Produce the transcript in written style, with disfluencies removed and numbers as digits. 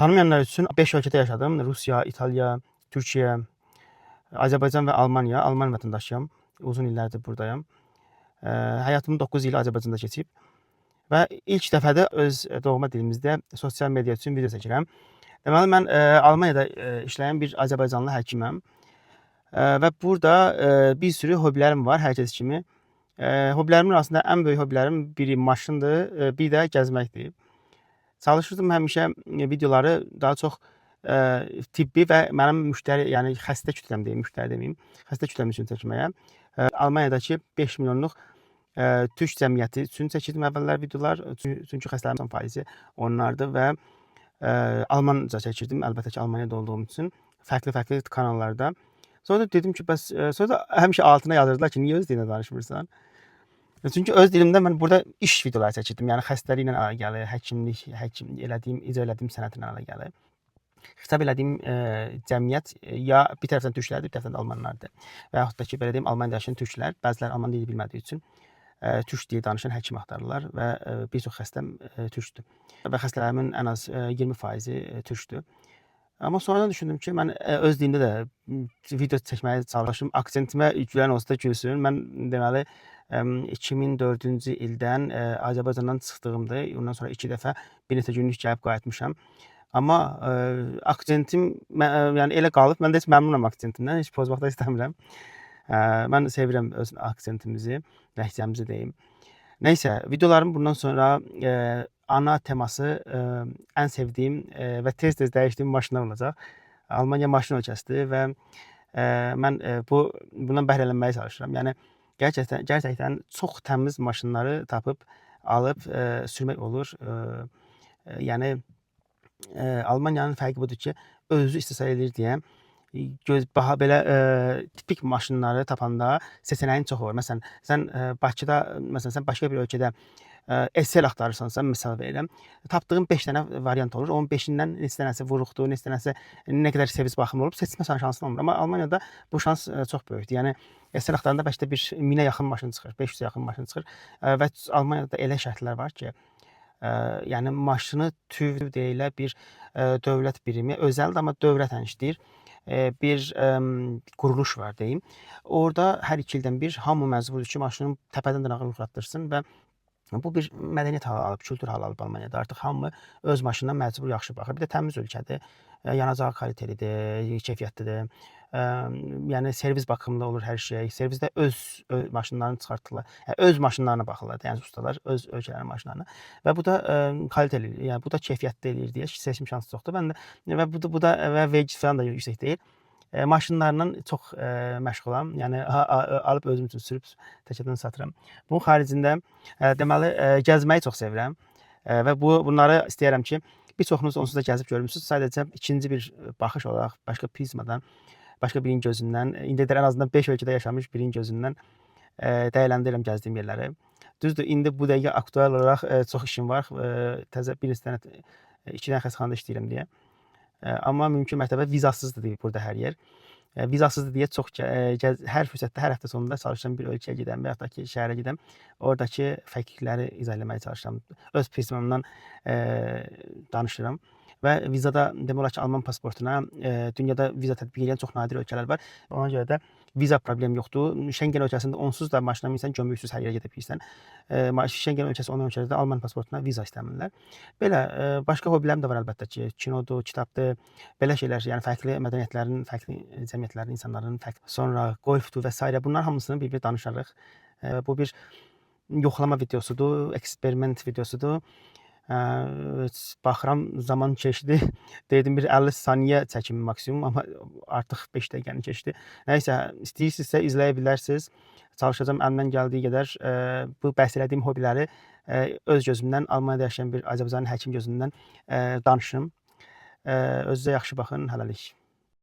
Tanımayanlar üçün 5 ölkədə yaşadım. Rusiya, İtaliya, Türkiyə, Azərbaycan və Almaniya. Alman vətəndaşıyam. Uzun illərdir buradayam. Həyatımın 9 ili Azərbaycanda keçib. Və ilk dəfədir öz doğma dilimizdə sosial media üçün video çəkirəm. Deməli mən Almaniyada işləyən bir Azərbaycanlı həkiməm. Və burada bir sürü hobbilərim var hər kəs kimi. Hobbilərimin arasında ən böyük hobbilərim biri maşındır, bir də gəzməkdir. Çalışırdım həmişə videoları daha çox tibbi və mənim müştəri, yəni xəstə kütləm deyim, müştəri deməyim, xəstə kütləm üçün çəkməyə. Almaniyadakı 5 milyonluq türk cəmiyyəti üçün çəkirdim əvvəllər videolar. Çünki xəstələrin faizi onlardır və almanca çəkirdim. Əlbəttə ki, Almaniyada olduğum üçün fərqli-fərqli kanallarda. Sonra da dedim ki, bəs sonra da həmişə altına yazırdılar ki, niyə öz dilində danışmırsan? Çünki öz dilimdə mən burada iş videoları çəkirdim. Yəni xəstəliklə əlaqəli, həkimlik, həkim elədiyim, icra elədiyim sənətlə əlaqəli. Xitab elədiyim cəmiyyət ya bir tərəfdən türklərdir, bir tərəfdən də almanlardır. Və yaxud da ki, belə deyim, Almaniyada yaşayan türklər, bəziləri alman dili bilmədiyi üçün türk dili danışan həkim axtarırlar və bir çox xəstəm türkdür. Və xəstələrimin ən az 20%-i türkdür. Amma sonradan düşündüm ki, mən öz dilimdə də video çəkməyə çalışım. Aksentimə gülən olsa da gülsün. Mən deməli 2004-cü ildən Azərbaycandan çıxdığımda, ondan sonra 2 dəfə bir neçə günlük gəlib qayıtmışam. Amma aksentim yəni elə qalıb. Mən də heç məmnunam aksentimdən. Heç pozmaq da istəmirəm. Mən sevirəm öz aksentimizi, ləhcəmizi deyim. Nəysə, videolarım bundan sonra ana teması ən sevdiyim və tez-tez dəyişdiyim maşınlar olacaq. Almaniya maşın ölkəsidir və mən bundan bəhrələnməyə çalışıram. Yəni gerçəkdən çox təmiz maşınları tapıb alıb sürmək olur. Yəni Almaniyanın fərqi budur ki, özü istehsal edir deyə göz baha belə tipik maşınları tapanda seçənəyin çox olur. Məsələn, sən Bakıda, məsələn, sən başqa bir ölkədə SL axtarırsansa, misal verirəm, tapdığın 5 dənə variant olur. Onun 5-indən neçə dənəsi vuruqdur, neçə dənəsi nə qədər servis baxımlı olub, seçmə şansın olmur. Amma Almaniyada bu şans çox böyükdür. Yəni SL axtaranda bəlkə də bir 1000-ə yaxın maşın çıxır, 500-ə yaxın maşın çıxır və Almaniyada elə şərtlər var ki, yəni maşını TÜV deyilə bir dövlət birimi, özəldir, amma dövlətlə işləyir. Bir quruluş var deyim. Orada hər 2 ildən bir hamı məcburdur ki, maşının təpədən dırnağa yoxlatdırsın və bu bir mədəniyyət halı alıb, kültür halı alıb Almaniyada. Artıq hamı öz maşınına məcbur yaxşı baxır. Bir də təmiz ölkədir. Yanacağı kalitelidir, keyfiyyətlidir. Yəni servis baxımlı olur hər şey. Servisdə öz maşınlarını çıxartırlar. Yəni öz maşınlarına baxırlar, yəni ustalar öz ölkələrinin maşınlarına. Və bu da kaliteli, yəni bu da keyfiyyətli eləyir deyə seçim şansı çoxdur. Mən də və bu da və vergi falan da yüksək deyil. Maşınlarla çox məşğulam. Yəni alıb özüm üçün sürüb təkədən satıram. Bunun xaricində deməli gəzməyi çox sevirəm. Və bunları istəyirəm ki, bir çoxunuz onsuz da gəzib görmüsünüz. Sadəcə ikinci bir baxış olaraq başqa prizmadan, başqa birinin gözündən, indiyə qədər ən azından 5 ölkədə yaşamış birinin gözündən dəyərləndirirəm gəzdiyim yerləri. Düzdür, indi bu dəqiqə aktual olaraq çox işim var. Təzə bir neçə dənə, 2 dənə xəstəxanada işləyirəm deyə. Amma mümkün mərtəbə vizasızdır burada hər yer. Vizasızdır deyə çox hər fürsətdə, hər həftə sonunda çalışıram bir ölkəyə gedəm və yaxud da ki, şəhərə gedəm. Oradakı fərqlilikləri izah eləməyə çalışıram. Öz prizmamdan danışıram. Və vizada demək olar ki, Alman pasportuna dünyada viza tətbiq edən çox nadir ölkələr var. Ona görə də viza problemi yoxdur. Şengen ölkəsində onsuz da maşına minsən, gömrüksüz hər yerə gedə bilirsən. Şengen ölkəsi olan ölkələrdə Alman pasportuna viza istəmirlər. Belə başqa hobbilərim də var əlbəttə ki, kinodur, kitabdır, belə şeylər, yəni fərqli mədəniyyətlərin, fərqli cəmiyyətlərin, insanların, fərqli, sonra golfdur və s. Bunların hamısını bir-bir danışarıq. Bu bir yoxlama videosudur, eksperiment videosudur. Baxıram zaman keçdi. Dedim bir 50 saniyə çəkim maksimum, amma artıq 5 dəqiqəni keçdi. Nəysə, istəyirsinizsə izləyə bilərsiniz. Çalışacağam əlimdən gəldiyi qədər bu bəhs elədiyim hobbiləri öz gözümdən, Almaniyada yaşayan bir Azərbaycanlı həkim gözündən danışım. Özünüzə yaxşı baxın, hələlik.